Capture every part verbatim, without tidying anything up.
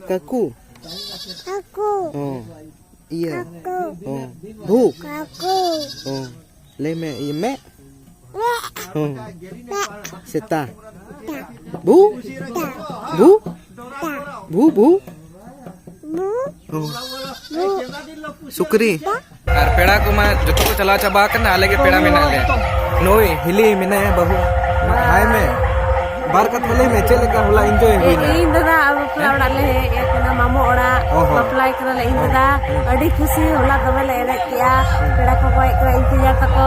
ᱠᱟᱹᱠᱩ᱾ ᱠᱟᱹᱠᱩ᱾ ᱦᱚᱸ᱾ ᱤᱭᱟᱹ᱾ ᱠᱟᱹᱠᱩ᱾ ᱦᱚᱸ᱾ ᱵᱷᱩ᱾ ᱠᱟᱹᱠᱩ᱾ ᱦᱚᱸ᱾ ᱞᱟᱹᱭ ᱢᱮ, ᱤᱭᱟᱹ, ᱢᱮ᱾ ᱢᱮ᱾ ᱦᱚᱸ᱾ ᱢᱮ᱾ ᱥᱮᱛᱟ᱾ ᱛᱟ᱾ ᱵᱷᱩ᱾ ᱛᱟ᱾ ᱵᱷᱩ᱾ ᱛᱟ᱾ ᱵᱷᱩ, ᱵᱷᱩ᱾ ᱵᱷᱩ᱾ ᱦᱚᱸ᱾ ᱵᱷᱩ᱾ ᱥᱩᱠᱨᱤ᱾ ᱛᱟ᱾ ᱟᱨ ᱯᱮᱲᱟ ᱠᱚᱢᱟ ᱡᱚᱛᱚ ᱠᱚ ᱪᱟᱞᱟᱣ ᱪᱟᱵᱟ ᱟᱠᱟᱱᱟ, ᱟᱞᱮ ᱜᱮ ᱯᱮᱲᱟ ᱢᱮᱱᱟᱜ ᱞᱮᱭᱟ᱾ ᱱᱩᱭ ᱦᱤᱞᱤ ᱢᱮᱱᱟᱭᱟ ᱵᱟᱹᱦᱩ᱾ ᱦᱟᱭ ᱢᱮ᱾ ᱵᱟᱨ ᱠᱟᱛᱷᱟ ᱞᱟᱹᱭ ᱢᱮ, ᱪᱮᱫ ᱞᱮᱠᱟ ᱦᱚᱞᱟ enjoy ᱦᱩᱭᱱᱟ? ᱤᱧ ᱫᱟᱫᱟ ᱵᱟᱯᱞᱟ ᱚᱲᱟᱜ ᱞᱮ ᱦᱮᱡ ᱟᱠᱟᱱᱟ, ᱢᱟᱢᱚ ᱚᱲᱟᱜ᱾ ᱚ ᱦᱚᱸ᱾ ᱵᱟᱯᱞᱟᱭ ᱠᱟᱱᱟᱞᱮ ᱤᱧ ᱫᱟᱫᱟ᱾ ᱦᱩᱸ᱾ ᱟᱹᱰᱤ ᱠᱩᱥᱤ, ᱦᱚᱞᱟ ᱫᱚᱢᱮ ᱞᱮ ᱮᱱᱮᱡ ᱠᱮᱜᱼᱟ᱾ ᱦᱩᱸ᱾ ᱯᱮᱲᱟ ᱠᱚᱠᱚ ᱦᱮᱡ ᱠᱟᱱᱟ, ᱤᱧ ᱛᱮᱧᱟᱝ ᱛᱟᱠᱚ᱾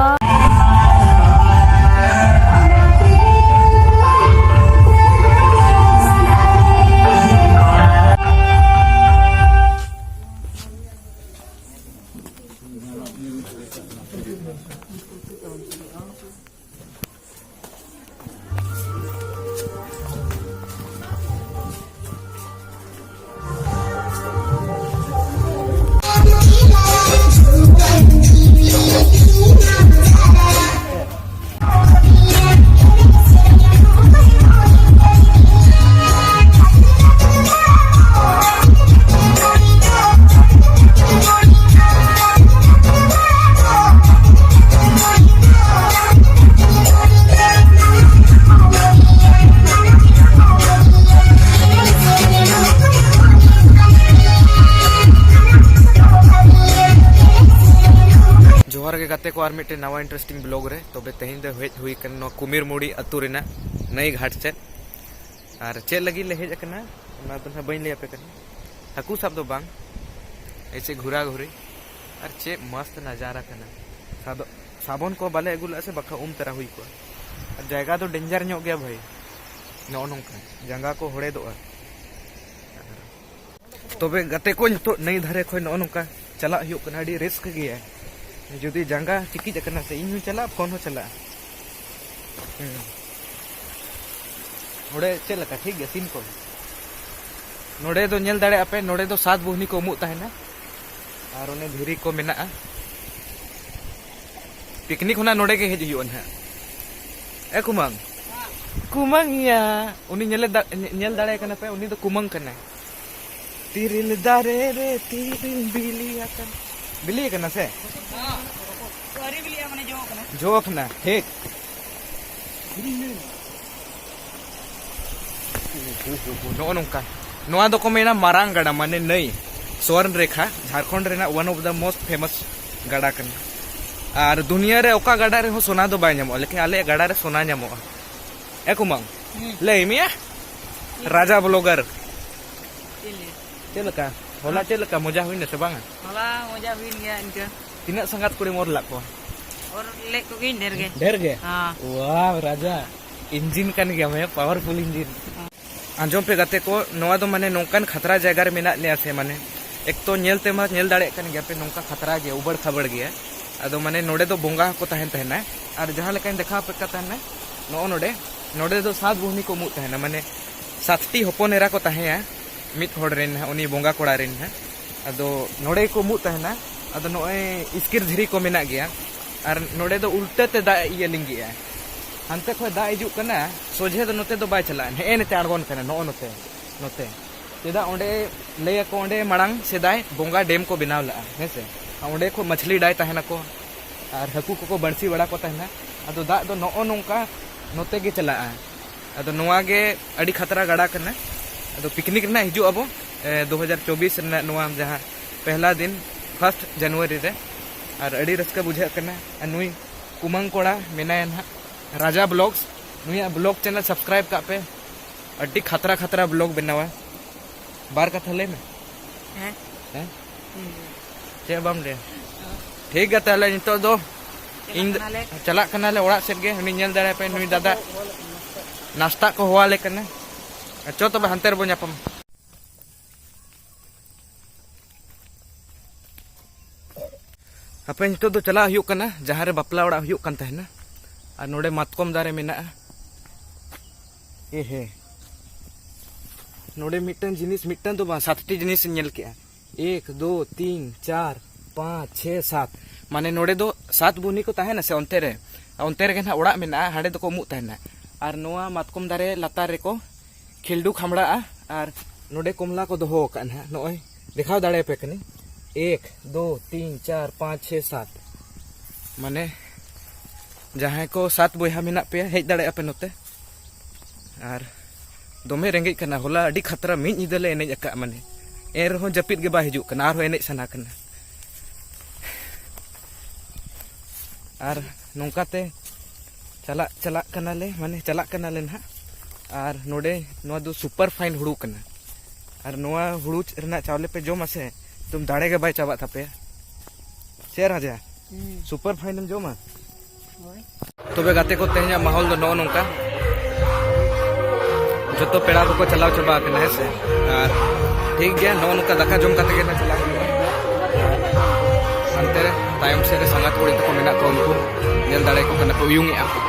ᱡᱚᱦᱟᱨ ᱜᱮ ᱜᱟᱛᱮ ᱠᱚ, ᱟᱨ ᱢᱤᱫᱴᱮᱱ ᱱᱟᱣᱟ interesting vlog ᱨᱮ᱾ ᱛᱚᱵᱮ ᱛᱮᱦᱮᱧ ᱫᱚ ᱦᱮᱡ ᱦᱩᱭ ᱟᱠᱟᱱᱟ ᱱᱚᱣᱟ ᱠᱩᱢᱤᱨᱢᱩᱲᱤ ᱟᱹᱛᱩ ᱨᱮᱱᱟᱜ ᱱᱟᱹᱭ ᱜᱷᱟᱴ ᱥᱮᱫ᱾ ᱟᱨ ᱪᱮᱫ ᱞᱟᱹᱜᱤᱫ ᱞᱮ ᱦᱮᱡ ᱟᱠᱟᱱᱟ, ᱚᱱᱟ ᱫᱚ ᱱᱟᱦᱟᱜ ᱵᱟᱹᱧ ᱞᱟᱹᱭ ᱟᱯᱮ ᱠᱟᱱᱟ᱾ ᱦᱟᱹᱠᱩ ᱥᱟᱵ ᱫᱚ ᱵᱟᱝ, ᱮᱭᱥᱮ ᱜᱷᱩᱨᱟ ᱜᱷᱩᱨᱤ᱾ ᱟᱨ ᱪᱮᱫ ᱢᱚᱥᱛ ᱱᱟᱡᱟᱨᱟ ᱠᱟᱱᱟ᱾ ᱥᱟᱫᱚ-, ᱥᱟᱵᱚᱱ ᱠᱚ ᱵᱟᱞᱮ ᱟᱹᱜᱩ ᱞᱮᱫᱼᱟ ᱥᱮ, ᱵᱟᱠᱷᱟᱱ ᱩᱢ ᱛᱟᱨᱟ ᱦᱩᱭ ᱠᱚᱜᱼᱟ᱾ ᱟᱨ ᱡᱟᱭᱜᱟ ᱫᱚ danger ᱧᱚᱜ ᱜᱮᱭᱟ ᱵᱷᱟᱹᱭ, ᱱᱚᱜᱼᱚ ᱱᱚᱝᱠᱟ ᱡᱟᱸᱜᱟ ᱠᱚ ᱦᱚᱲᱮᱫᱚᱜᱼᱟ᱾ ᱛᱚᱵᱮ ᱜᱟᱛᱮ ᱠᱚ, ᱱᱤᱛᱚᱜ ᱱᱟᱹᱭ ᱫᱷᱟᱨᱮ ᱠᱷᱚᱱ ᱱᱚᱜᱼᱚ ᱱᱚᱝᱠᱟ ᱪᱟᱞᱟᱜ ᱦᱩᱭᱩᱜ ᱠᱟᱱᱟ, ᱟᱹᱰᱤ risk ᱜᱮᱭᱟ᱾ ᱡᱩᱫᱤ ᱡᱟᱸᱜᱟ ᱪᱤᱠᱤᱡ ᱟᱠᱟᱱᱟ ᱥᱮ, ᱤᱧ ᱦᱚᱸ ᱪᱟᱞᱟᱜᱼᱟ, ᱯᱷᱳᱱ ᱦᱚᱸ ᱪᱟᱞᱟᱜᱼᱟ᱾ ᱦᱩᱸ᱾ ᱱᱚᱰᱮ ᱪᱮᱫ ᱞᱮᱠᱟ, ᱴᱷᱤᱠ ᱜᱮᱭᱟ ᱥᱤᱱ ᱠᱚ? ᱱᱚᱰᱮ ᱫᱚ ᱧᱮᱞ ᱫᱟᱲᱮᱭᱟᱜᱼᱟ ᱯᱮ, ᱱᱚᱰᱮ ᱫᱚ ᱥᱟᱛ ᱵᱩᱦᱱᱤ ᱠᱚ ᱩᱢᱩᱜ ᱛᱟᱦᱮᱱᱟ᱾ ᱟᱨ ᱚᱱᱮ ᱫᱷᱤᱨᱤ ᱠᱚ ᱢᱮᱱᱟᱜᱼᱟ᱾ Picnic ᱦᱚᱸ ᱱᱟᱜ ᱱᱚᱰᱮ ᱜᱮ ᱦᱮᱡ ᱦᱩᱭᱩᱜᱼᱟ ᱱᱟᱦᱟᱜ᱾ ᱮ ᱠᱩᱢᱟᱝ, ᱠᱩᱢᱟᱹᱝ ᱤᱭᱟ, ᱩᱱᱤ ᱧᱮᱞᱮ ᱫᱟ-, ᱧᱮ-, ᱧᱮᱞ ᱫᱟᱲᱮ ᱠᱟᱱᱟ ᱯᱮ, ᱩᱱᱤ ᱫᱚ ᱠᱩᱢᱟᱹᱝ ᱠᱟᱱᱟᱭ᱾ ᱛᱤᱨᱤᱞ ᱫᱟᱨᱮ ᱨᱮ ᱛᱤᱨᱤᱞ ᱵᱤᱞᱤ ᱟᱠᱟᱱ, ᱵᱤᱞᱤ ᱟᱠᱟᱱᱟ ᱥᱮ? ᱟᱹᱣᱨᱤ ᱵᱤᱞᱤᱜᱼᱟ, ᱢᱟᱱᱮ ᱡᱚ ᱠᱟᱱᱟ᱾ ᱡᱚ ᱠᱟᱱᱟ, ᱴᱷᱤᱠ᱾ ᱱᱚᱜᱼᱚ ᱱᱚᱝᱠᱟ᱾ ᱱᱚᱣᱟ ᱫᱚᱠᱚ ᱢᱮᱱᱟ ᱢᱟᱨᱟᱝ ᱜᱟᱰᱟ, ᱢᱟᱱᱮ ᱱᱟᱹᱭ, ᱥᱚᱨᱱ ᱨᱮᱠᱷᱟ, ᱡᱷᱟᱲᱠᱷᱚᱸᱰ ᱨᱮᱱᱟᱜ one of the most famous ᱜᱟᱰᱟ ᱠᱟᱱᱟ᱾ ᱟᱨ ᱫᱩᱱᱤᱭᱟᱹ ᱨᱮ ᱚᱠᱟ ᱜᱟᱰᱟ ᱨᱮᱦᱚᱸ ᱥᱚᱱᱟ ᱫᱚ ᱵᱟᱭ ᱧᱟᱢᱚᱜᱼᱟ, ᱞᱮᱠᱤᱱ ᱟᱞᱮᱭᱟᱜ ᱜᱟᱰᱟ ᱨᱮ ᱥᱚᱱᱟ ᱧᱟᱢᱚᱜᱼᱟ᱾ ᱮ ᱠᱩᱢᱟᱝ, ᱦᱩᱸ᱾ ᱞᱟᱹᱭ ᱢᱮᱭᱟ, ᱪᱮᱫ? ᱨᱟᱡᱟ ᱵᱞᱚᱜᱟᱨ᱾ ᱪᱮᱫ ᱞᱟᱹᱭ? ᱪᱮᱫ ᱞᱮᱠᱟ? ᱦᱚᱞᱟ ᱦᱮᱸ᱾ ᱪᱮᱫ ᱞᱮᱠᱟ? ᱢᱚᱡᱟ ᱦᱩᱭᱱᱟ ᱥᱮ ᱵᱟᱝᱟ? ᱦᱚᱞᱟ ᱢᱚᱡᱟ ᱦᱩᱭᱮᱱ ᱜᱮᱭᱟ ᱤᱱᱠᱟᱹ᱾ ᱛᱤᱱᱟᱹᱜ ᱥᱟᱸᱜᱟᱛ ᱠᱩᱲᱤᱢ ᱚᱨ ᱞᱟᱜ ᱠᱚᱣᱟ? ᱚᱨ ᱞᱮᱫ ᱠᱚᱜᱮᱧ ᱰᱷᱮᱨ ᱜᱮ᱾ ᱰᱷᱮᱨ ᱜᱮ? ᱦᱮᱸ᱾ ᱣᱟᱣ, ᱨᱟᱡᱟ, ᱤᱧᱡᱤᱱ ᱠᱟᱱ ᱜᱮᱭᱟᱢ, ᱦᱮᱸ, ᱯᱟᱣᱟᱨᱯᱷᱩᱞ ᱤᱧᱡᱤᱱ᱾ ᱦᱮᱸ᱾ ᱟᱸᱡᱚᱢ ᱯᱮ ᱜᱟᱛᱮ ᱠᱚ, ᱱᱚᱣᱟ ᱫᱚ ᱢᱟᱱᱮ ᱱᱚᱝᱠᱟᱱ ᱠᱷᱟᱛᱨᱟ ᱡᱟᱭᱜᱟ ᱨᱮ ᱢᱮᱱᱟᱜ ᱞᱮᱭᱟ ᱥᱮ, ᱢᱟᱱᱮ ᱮᱠ ᱛᱚ ᱧᱮᱞ ᱛᱮᱢᱟ ᱧᱮᱞ ᱫᱟᱲᱮᱭᱟᱜ ᱠᱟᱱ ᱜᱮᱭᱟ ᱯᱮ, ᱱᱚᱝᱠᱟ ᱠᱷᱟᱛᱨᱟ ᱜᱮᱭᱟ, ᱩᱵᱟᱹᱲ ᱠᱷᱟᱵᱟᱹᱲ ᱜᱮᱭᱟ᱾ ᱟᱫᱚ ᱢᱟᱱᱮ ᱱᱚᱰᱮ ᱫᱚ ᱵᱚᱸᱜᱟ ᱦᱚᱸᱠᱚ ᱛᱟᱦᱮᱱ ᱛᱟᱦᱮᱱᱟ᱾ ᱟᱨ ᱡᱟᱦᱟᱸ ᱞᱮᱠᱟᱧ ᱫᱮᱠᱷᱟᱣ ᱟᱯᱮ ᱠᱟᱱ ᱛᱟᱦᱮᱱᱟ, ᱱᱚᱜᱼᱚ ᱱᱚᱰᱮ, ᱱᱚᱰᱮ ᱫᱚ ᱥᱟᱛ ᱵᱩᱦᱱᱤ ᱠᱚ ᱩᱢᱩᱜ ᱛᱟᱦᱮᱱᱟ, ᱢᱟᱱᱮ ᱥᱟᱛᱴᱤ ᱦᱚᱯᱚᱱ ᱮᱨᱟ ᱠᱚ ᱛᱟᱦᱮᱸᱭᱟ ᱢᱤᱫ ᱦᱚᱲ ᱨᱮᱱ ᱱᱟᱦᱟᱜ, ᱩᱱᱤ ᱵᱚᱸᱜᱟ ᱠᱚᱲᱟ ᱨᱮᱱ ᱱᱟᱦᱟᱜ᱾ ᱟᱫᱚ ᱱᱚᱰᱮ ᱜᱮᱠᱚ ᱩᱢᱩᱜ ᱛᱟᱦᱮᱱᱟ᱾ ᱟᱫᱚ ᱱᱚᱜᱼᱚᱭ ᱤᱥᱠᱤᱨ ᱫᱷᱤᱨᱤ ᱠᱚ ᱢᱮᱱᱟᱜ ᱜᱮᱭᱟ᱾ ᱟᱨ ᱱᱚᱰᱮ ᱫᱚ ᱩᱞᱴᱟᱹ ᱛᱮ ᱫᱟᱜ ᱤᱭᱟᱹ ᱞᱤᱸᱜᱤᱜᱼᱟ, ᱦᱟᱱᱛᱮ ᱠᱷᱚᱱ ᱫᱟᱜ ᱦᱤᱡᱩᱜ ᱠᱟᱱᱟ, ᱥᱚᱡᱷᱮ ᱫᱚ ᱱᱚᱛᱮ ᱫᱚ ᱵᱟᱭ ᱪᱟᱞᱟᱜᱼᱟ, ᱱᱮᱜᱼᱮ ᱱᱚᱛᱮ ᱟᱬᱜᱚᱱ ᱠᱟᱱᱟ, ᱱᱚᱜᱼᱚ ᱱᱚᱛᱮ, ᱱᱚᱛᱮ᱾ ᱪᱮᱫᱟᱜ ᱚᱸᱰᱮ ᱞᱟᱹᱭᱟᱠᱚ, ᱚᱸᱰᱮ ᱢᱟᱲᱟᱝ ᱥᱮᱫᱟᱭ ᱵᱚᱸᱜᱟ ᱰᱮᱢ ᱠᱚ ᱵᱮᱱᱟᱣ ᱞᱮᱜᱼᱟ, ᱦᱮᱸ ᱥᱮ? ᱟᱨ ᱚᱸᱰᱮ ᱠᱷᱚᱱ ᱢᱟᱪᱷᱞᱤ ᱰᱟᱭ ᱛᱟᱦᱮᱱᱟᱠᱚ ᱟᱨ ᱦᱟᱹᱠᱩ ᱠᱚᱠᱚ ᱵᱟᱹᱲᱥᱤ ᱵᱟᱲᱟ ᱠᱚ ᱛᱟᱦᱮᱱᱟ᱾ ᱟᱫᱚ ᱫᱟᱜ ᱫᱚ ᱱᱚᱜᱼᱚ ᱱᱚᱝᱠᱟ ᱱᱚᱛᱮ ᱜᱮ ᱪᱟᱞᱟᱜᱼᱟ᱾ ᱟᱫᱚ ᱱᱚᱣᱟ ᱜᱮ ᱟᱹᱰᱤ ᱠᱷᱟᱛᱨᱟ ᱜᱟᱰᱟ ᱠᱟᱱᱟ᱾ ᱟᱫᱚ ᱯᱤᱠᱱᱤᱠ ᱨᱮᱱᱟᱜ ᱦᱤᱡᱩᱜ ᱟᱵᱚ, ᱮ, ᱫᱩ ᱦᱟᱡᱟᱨ ᱪᱚᱵᱵᱤᱥ ᱨᱮᱱᱟᱜ ᱱᱚᱣᱟ ᱡᱟᱦᱟᱸ ᱯᱮᱦᱞᱟ ᱫᱤᱱ, first January ᱨᱮ᱾ ᱟᱨ ᱟᱹᱰᱤ ᱨᱟᱹᱥᱠᱟᱹ ᱵᱩᱡᱷᱟᱹᱜ ᱠᱟᱱᱟ᱾ ᱟᱨ ᱱᱩᱭ ᱠᱩᱢᱟᱹᱝ ᱠᱚᱲᱟ ᱢᱮᱱᱟᱭᱟ ᱱᱟᱦᱟᱜ, ᱨᱟᱡᱟ ᱵᱞᱚᱜᱥ, ᱱᱩᱭᱟᱜ ᱵᱞᱚᱜ ᱪᱮᱱᱮᱞ ᱥᱟᱵᱥᱠᱨᱟᱭᱤᱵ ᱠᱟᱜ ᱯᱮ᱾ ᱟᱹᱰᱤ ᱠᱷᱟᱛᱨᱟ ᱠᱷᱟᱛᱨᱟ ᱵᱞᱚᱜ ᱵᱮᱱᱟᱣᱟ᱾ ᱵᱟᱨ ᱠᱟᱛᱷᱟ ᱞᱟᱹᱭ ᱢᱮ᱾ ᱦᱮᱸ᱾ ᱦᱮᱸ? ᱦᱩᱸ᱾ ᱪᱮᱫ ᱵᱟᱢ ᱞᱟᱹᱭᱟ? ᱴᱷᱤᱠ ᱜᱮᱭᱟ, ᱛᱟᱦᱞᱮ ᱱᱤᱛᱚᱜ ᱫᱚ ᱪᱟᱞᱟᱜ ᱤᱧ ᱫᱚ ᱠᱟᱱᱟᱞᱮ᱾ ᱪᱟᱞᱟᱜ ᱠᱟᱱᱟᱞᱮ ᱚᱲᱟᱜ ᱥᱮᱫ ᱜᱮ᱾ ᱩᱱᱤ ᱧᱮᱞ ᱫᱟᱲᱮᱭᱟᱯᱮ, ᱱᱩᱭ ᱫᱟᱫᱟ ᱱᱟᱥᱛᱟ ᱠᱚ ᱦᱚᱦᱚᱣᱟᱞᱮ ᱠᱟᱱᱟ᱾ ᱪᱚ ᱛᱚᱵᱮ ᱦᱟᱱᱛᱮ ᱨᱮᱵᱚ ᱧᱟᱯᱟᱢᱟ᱾ ᱦᱟᱯᱮ, ᱱᱤᱛᱚᱜ ᱫᱚ ᱪᱟᱞᱟᱜ ᱦᱩᱭᱩᱜ ᱠᱟᱱᱟ ᱡᱟᱦᱟᱸ ᱨᱮ ᱵᱟᱯᱞᱟ ᱚᱲᱟᱜ ᱦᱩᱭᱩᱜ ᱠᱟᱱ ᱛᱟᱦᱮᱱᱟ᱾ ᱟᱨ ᱱᱚᱰᱮ ᱢᱟᱛᱠᱚᱢ ᱫᱟᱨᱮ ᱢᱮᱱᱟᱜᱼᱟ᱾ ᱮ ᱦᱮ, ᱱᱚᱰᱮ ᱢᱤᱫᱴᱟᱝ ᱡᱤᱱᱤᱥ, ᱢᱤᱫᱴᱟᱝ ᱫᱚ ᱵᱟᱝ, ᱥᱟᱛᱴᱤ ᱡᱤᱱᱤᱥ ᱤᱧ ᱧᱮᱞ ᱠᱮᱜᱼᱟ᱾ ᱮᱠ, ᱫᱳ, ᱛᱤᱱ, ᱪᱟᱨ, ᱯᱟᱸᱪ, ᱪᱷᱮ, ᱥᱟᱛ᱾ ᱢᱟᱱᱮ ᱱᱚᱰᱮ ᱫᱚ ᱥᱟᱛ ᱵᱩᱦᱱᱤ ᱠᱚ ᱛᱟᱦᱮᱱᱟ ᱥᱮ, ᱚᱱᱛᱮ ᱨᱮ, ᱚᱱᱛᱮ ᱨᱮᱜᱮ ᱱᱟᱦᱟᱜ ᱚᱲᱟᱜ ᱢᱮᱱᱟᱜᱼᱟ, ᱦᱟᱸᱰᱮ ᱫᱚᱠᱚ ᱩᱢᱩᱜ ᱛᱟᱦᱮᱱᱟ᱾ ᱟᱨ ᱱᱚᱣᱟ ᱢᱟᱛᱠᱚᱢ ᱫᱟᱨᱮ ᱞᱟᱛᱟᱨ ᱨᱮᱠᱚ ᱠᱷᱤᱞᱰᱩ ᱠᱷᱟᱢᱲᱟᱜᱼᱟ᱾ ᱟᱨ ᱱᱚᱰᱮ ᱠᱚᱢᱞᱟ ᱠᱚ ᱫᱚᱦᱚ ᱟᱠᱟᱫ ᱱᱟᱦᱟᱜ, ᱱᱚᱜᱼᱚᱭ ᱫᱮᱠᱷᱟᱣ ᱫᱟᱲᱮᱭᱟᱯᱮ ᱠᱟᱹᱱᱟᱹᱧ, ᱮᱠ, ᱫᱳ, ᱛᱤᱱ, ᱪᱟᱨ, ᱯᱟᱸᱪ, ᱪᱷᱮ, ᱥᱟᱛ᱾ ᱢᱟᱱᱮ ᱡᱟᱦᱟᱸᱭ ᱠᱚ ᱥᱟᱛ ᱵᱚᱭᱦᱟ ᱢᱮᱱᱟᱜ ᱯᱮᱭᱟ, ᱦᱮᱡ ᱫᱟᱲᱮᱭᱟᱜᱼᱟ ᱯᱮ ᱱᱚᱛᱮ᱾ ᱟᱨ ᱫᱚᱢᱮ ᱨᱮᱸᱜᱮᱡ ᱠᱟᱱᱟ, ᱦᱚᱞᱟ ᱟᱹᱰᱤ ᱠᱷᱟᱛᱨᱟ ᱢᱤᱫ ᱧᱤᱫᱟᱹ ᱞᱮ ᱮᱱᱮᱡ ᱟᱠᱟᱫ, ᱢᱟᱱᱮ ᱮᱱ ᱨᱮᱦᱚᱸ ᱡᱟᱹᱯᱤᱫ ᱜᱮ ᱵᱟᱭ ᱦᱤᱡᱩᱜ ᱠᱟᱱᱟ, ᱟᱨᱦᱚᱸ ᱮᱱᱮᱡ ᱥᱟᱱᱟ ᱠᱟᱱᱟ᱾ ᱟᱨ ᱱᱚᱝᱠᱟᱛᱮ ᱪᱟᱞᱟᱜ ᱪᱟᱞᱟᱜ ᱠᱟᱱᱟᱞᱮ, ᱢᱟᱱᱮ ᱪᱟᱞᱟᱜ ᱠᱟᱱᱟᱞᱮ ᱱᱟᱦᱟᱜ᱾ ᱟᱨ ᱱᱚᱰᱮ ᱱᱚᱣᱟ ᱫᱚ ᱥᱩᱯᱟᱨ ᱯᱷᱟᱭᱤᱱ ᱦᱩᱲᱩ ᱠᱟᱱᱟ, ᱟᱨ ᱱᱚᱣᱟ ᱦᱩᱲᱩ ᱨᱮᱱᱟᱜ ᱪᱟᱣᱞᱮ ᱯᱮ ᱡᱚᱢᱟ ᱥᱮ, ᱮᱠᱫᱚᱢ ᱫᱟᱲᱮ ᱜᱮ ᱵᱟᱭ ᱪᱟᱵᱟᱜ ᱛᱟᱯᱮᱭᱟ᱾ ᱪᱮᱫ ᱨᱟᱡᱟ? ᱦᱩᱸ᱾ ᱥᱩᱯᱟᱨ ᱯᱷᱟᱭᱤᱱ ᱮᱢ ᱡᱚᱢᱟ? ᱦᱳᱭ᱾ ᱛᱚᱵᱮ ᱜᱟᱛᱮ ᱠᱚ, ᱛᱮᱦᱮᱧᱟᱜ ᱢᱟᱦᱚᱞ ᱫᱚ ᱱᱚᱜᱼᱚ ᱱᱚᱝᱠᱟ, ᱡᱚᱛᱚ ᱯᱮᱲᱟ ᱠᱚᱠᱚ ᱪᱟᱞᱟᱣ ᱪᱟᱵᱟ ᱟᱠᱟᱱᱟ, ᱦᱮᱸ ᱥᱮ? ᱟᱨ ᱴᱷᱤᱠ ᱜᱮᱭᱟ, ᱱᱚᱜᱼᱚ ᱱᱚᱝᱠᱟ ᱫᱟᱠᱟ ᱡᱚᱢ ᱠᱟᱛᱮ ᱜᱮ ᱱᱟᱜ ᱪᱟᱞᱟᱜ ᱦᱩᱭᱩᱜᱼᱟ᱾ ᱦᱟᱱᱛᱮ ᱨᱮ ᱛᱟᱭᱚᱢ ᱥᱮᱫ ᱨᱮ ᱥᱟᱸᱜᱟᱛ ᱠᱩᱲᱤ ᱛᱟᱠᱚ ᱢᱮᱱᱟᱜ ᱠᱚᱣᱟ, ᱩᱱᱠᱩ ᱧᱮᱞ ᱫᱟᱲᱮ ᱠᱚ ᱠᱟᱱᱟ ᱯᱮ, ᱩᱭᱩᱝ ᱮᱜᱼᱟ ᱠᱚ᱾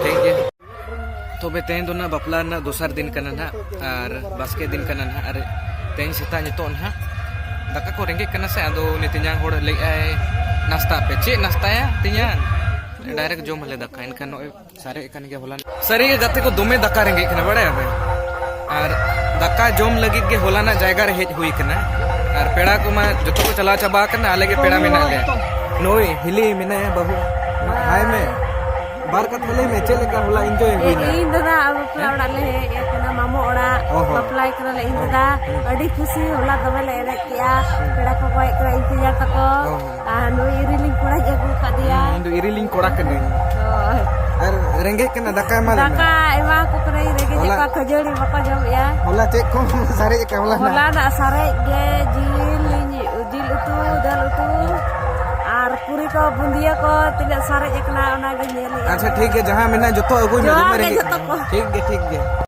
ᱴᱷᱤᱠ ᱜᱮᱭᱟ᱾ ᱛᱚᱵᱮ ᱛᱮᱦᱮᱧ ᱫᱚ ᱱᱟᱜ ᱵᱟᱯᱞᱟ ᱨᱮᱱᱟᱜ ᱫᱚᱥᱟᱨ ᱫᱤᱱ ᱠᱟᱱᱟ ᱱᱟᱜ, ᱟᱨ ᱵᱟᱥᱠᱮ ᱫᱤᱱ ᱠᱟᱱᱟ ᱱᱟᱜ᱾ ᱟᱨ ᱛᱮᱦᱮᱧ ᱥᱮᱛᱟᱜ ᱱᱤᱛᱚᱜ ᱱᱟᱜ ᱫᱟᱠᱟ ᱠᱚ ᱨᱮᱸᱜᱮᱡ ᱠᱟᱱᱟ ᱥᱮ, ᱟᱫᱚ ᱩᱱᱤ ᱛᱮᱧᱟᱝ ᱦᱚᱲ ᱞᱟᱹᱭᱮᱜᱼᱟᱭ, "ᱱᱟᱥᱛᱟ ᱯᱮ᱾" ᱪᱮᱫ ᱱᱟᱥᱛᱟᱭᱟ ᱛᱮᱧᱟᱝ? ᱰᱟᱭᱨᱮᱠᱴ ᱡᱚᱢ ᱟᱞᱮ ᱫᱟᱠᱟ᱾ ᱮᱱᱠᱷᱟᱱ ᱱᱚᱜᱼᱚᱭ ᱥᱟᱨᱮᱡ ᱟᱠᱟᱱ ᱜᱮᱭᱟ ᱦᱚᱞᱟ᱾ ᱥᱟᱹᱨᱤ ᱜᱮ ᱜᱟᱛᱮ ᱠᱚ, ᱫᱚᱢᱮ ᱫᱟᱠᱟ ᱨᱮᱸᱜᱮᱡ ᱠᱟᱱᱟ, ᱵᱟᱲᱟᱭᱟ ᱯᱮ? ᱟᱨ ᱫᱟᱠᱟ ᱡᱚᱢ ᱞᱟᱹᱜᱤᱫ ᱜᱮ ᱦᱚᱞᱟᱱᱟᱜ ᱡᱟᱭᱜᱟ ᱨᱮ ᱦᱮᱡ ᱦᱩᱭ ᱠᱟᱱᱟ᱾ ᱟᱨ ᱯᱮᱲᱟ ᱠᱚᱢᱟ ᱡᱚᱛᱚ ᱠᱚ ᱪᱟᱞᱟᱣ ᱪᱟᱵᱟ ᱟᱠᱟᱱᱟ, ᱟᱞᱮ ᱜᱮ ᱯᱮᱲᱟ ᱢᱮᱱᱟᱜ ᱞᱮᱭᱟ᱾ ᱱᱩᱭ ᱦᱤᱞᱤ ᱢᱮᱱᱟᱭᱟ, ᱵᱟᱹᱦᱩ᱾ ᱦᱟᱭ ᱢᱮ᱾ ᱵᱟᱨ ᱠᱟᱛᱷᱟ ᱞᱟᱹᱭ ᱢᱮ, ᱪᱮᱫ ᱞᱮᱠᱟ ᱦᱚᱞᱟ ᱮᱱᱡᱚᱭ ᱦᱩᱭᱱᱟ? ᱤᱧ ᱫᱟᱫᱟ ᱟᱵᱚ ᱵᱟᱯᱞᱟ ᱦᱮᱸ? ᱚᱲᱟᱜ ᱞᱮ ᱦᱮᱡ ᱟᱠᱟᱱᱟ, ᱢᱟᱢᱚ ᱚᱲᱟᱜ, ᱚ ᱦᱚᱸ᱾ ᱵᱟᱯᱞᱟᱭ ᱠᱟᱱᱟᱞᱮ ᱤᱧ ᱫᱟᱫᱟ᱾ ᱦᱮᱸ᱾ ᱟᱹᱰᱤ ᱠᱩᱥᱤ, ᱦᱚᱞᱟ ᱫᱚᱢᱮ ᱞᱮ ᱮᱱᱮᱡ ᱠᱮᱜᱼᱟ᱾ ᱦᱮᱸ᱾ ᱯᱮᱲᱟ ᱠᱚᱠᱚ ᱦᱮᱡ ᱠᱟᱱᱟ, ᱤᱧ ᱛᱮᱧᱟᱝ ᱛᱟᱠᱚ᱾ ᱚ ᱦᱚᱸ᱾ ᱟᱨ ᱱᱩᱭ ᱤᱨᱤᱞᱤᱧ ᱠᱚᱲᱟᱧ ᱟᱹᱜᱩ ᱟᱠᱟᱫᱮᱭᱟ᱾ ᱦᱮᱸ, ᱤᱧ ᱫᱚ ᱤᱨᱤᱞᱤᱧ ᱠᱚᱲᱟ ᱠᱟᱹᱱᱟᱹᱧ᱾ ᱦᱳᱭ᱾ ᱟᱨ ᱨᱮᱸᱜᱮᱡ ᱠᱟᱱᱟ, ᱫᱟᱠᱟ ᱮᱢᱟ ᱞᱮ ᱢᱮ᱾ ᱫᱟᱠᱟ ᱮᱢᱟ ᱠᱚ ᱠᱟᱹᱱᱟᱹᱧ, ᱨᱮᱸᱜᱮᱡ ᱦᱚᱞᱟ ᱠᱚᱣᱟ, ᱠᱷᱟᱹᱡᱟᱹᱲᱤ ᱵᱟᱠᱚ ᱡᱚᱢᱮᱜᱼᱟ᱾ ᱦᱚᱞᱟ ᱪᱮᱫ ᱠᱚ ᱥᱟᱨᱮᱡ ᱟᱠᱟᱫ ᱦᱚᱞᱟ ᱱᱟᱜ? ᱦᱚᱞᱟ ᱱᱟᱜ ᱥᱟᱨᱮᱡ ᱜᱮ, ᱡᱤᱞ, ᱡᱤᱞ ᱩᱛᱩ, ᱫᱟᱹᱞ ᱩᱛᱩ, ᱟᱨ ᱯᱩᱨᱤ ᱠᱚ, ᱵᱩᱸᱫᱤᱭᱟᱹ ᱠᱚ, ᱛᱤᱱᱟᱹᱜ ᱥᱟᱨᱮᱡ ᱟᱠᱟᱱᱟ, ᱚᱱᱟ ᱜᱮ ᱧᱮᱞ ᱦᱩᱭᱩᱜᱼᱟ᱾ ᱟᱪᱪᱷᱟ, ᱴᱷᱤᱠ ᱜᱮᱭᱟ, ᱡᱟᱦᱟᱸ ᱢᱮᱱᱟᱜᱼᱟ, ᱡᱚᱛᱚ ᱟᱹᱜᱩᱭ ᱢᱮ, ᱡᱚᱛᱚ ᱫᱚᱢᱮ ᱜᱮ, ᱨᱮᱸᱜᱮᱡ ᱡᱚᱛᱚ ᱠᱟᱱᱟ᱾ ᱠᱚ᱾ ᱴᱷᱤᱠ ᱜᱮᱭᱟ, ᱴᱷᱤᱠ ᱜᱮᱭᱟ᱾